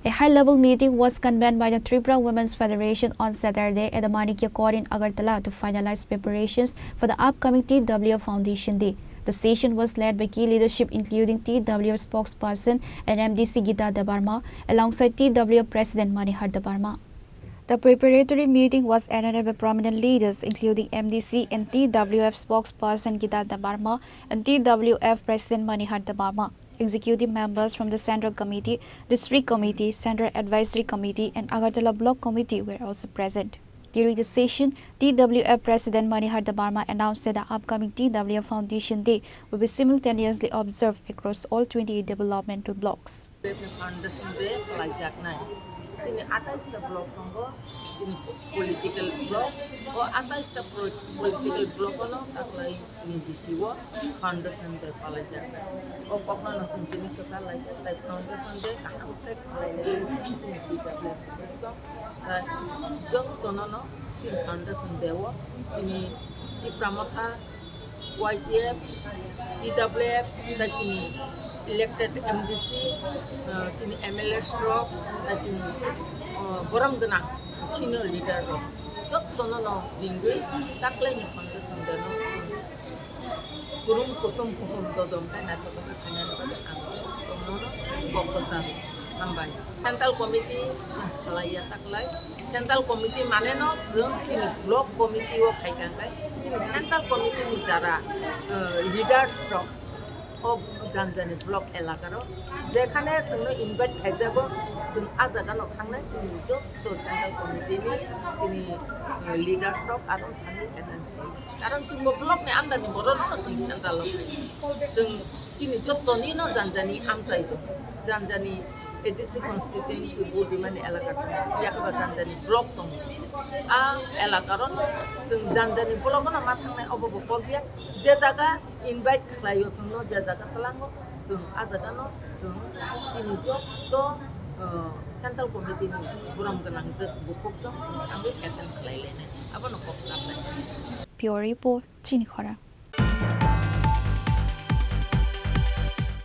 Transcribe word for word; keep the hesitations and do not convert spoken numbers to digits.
A high-level meeting was convened by the Tripura Women's Federation on Saturday at the Manikya Court in Agartala to finalize preparations for the upcoming T W F Foundation Day. The session was led by key leadership including T W F spokesperson and M D C Gita Debbarma alongside T W F President Manihar Debbarma. The preparatory meeting was attended by prominent leaders including M D C and T W F spokesperson Gita Debbarma and T W F President Manihar Debbarma. Executive members from the Central Committee, District Committee, Central Advisory Committee, and Agartala Block Committee were also present. During the session, T W F President Manihar Debbarma announced that the upcoming T W F Foundation Day will be simultaneously observed across all twenty-eight developmental blocks. Foundation Day khlaijaknai. Chini atais ta block tongo, chini political block. O atais ta pro-, political block ono taklai chini D C o Foundation Day palaijak. O kokno no chwng chini kwchar laikha, tai Foundation Day kaham khe khlai lai chini T W F. Tai jotono no chini Foundation Day o chini Tipra Motha Y T F, T W F, tei chini elected M D C, uh, chini M L A rok, tei chini, uh, borom gwnang senior leader rok, jotono no ringwi taklaini foundation day no chini kurum kutum hukum dodom khe naithotok khe khainani bagwi ang jotono no kok kwcharo. Hambai. Central Committee chwng salai ya taklai. Central Committee mane no chwng chini block committee o khai kha, hwnkhe chini Central Committee ni jara, eh, leaders rok o jani jani block elaka rok jekhane chwngno invite khaijago, chwng a jaga no thangnai chini joto Central Committee ni chini, eh, leaders rok aro thangwi attend khai. Karon chwngbo block ni under ni borok no chwng central o khai. Chwng chini joto ni no jani jani amchai do. Jani jani A D C constituency bo dimani elaka tongo. Yakaba jani jani block tongo. A elaka ro chwng jani jani block no ma thangnai obo bo kok ya. Je jaga invite khlai o chwngno, je jaga twlango chwng a jaga no chwng chini joto, uh, Central Committee ni borom gwnang je bukhuk chwng chwng thangwi attend khlai lainai. Abono kok sa khlai. Pure Report, chini khorang.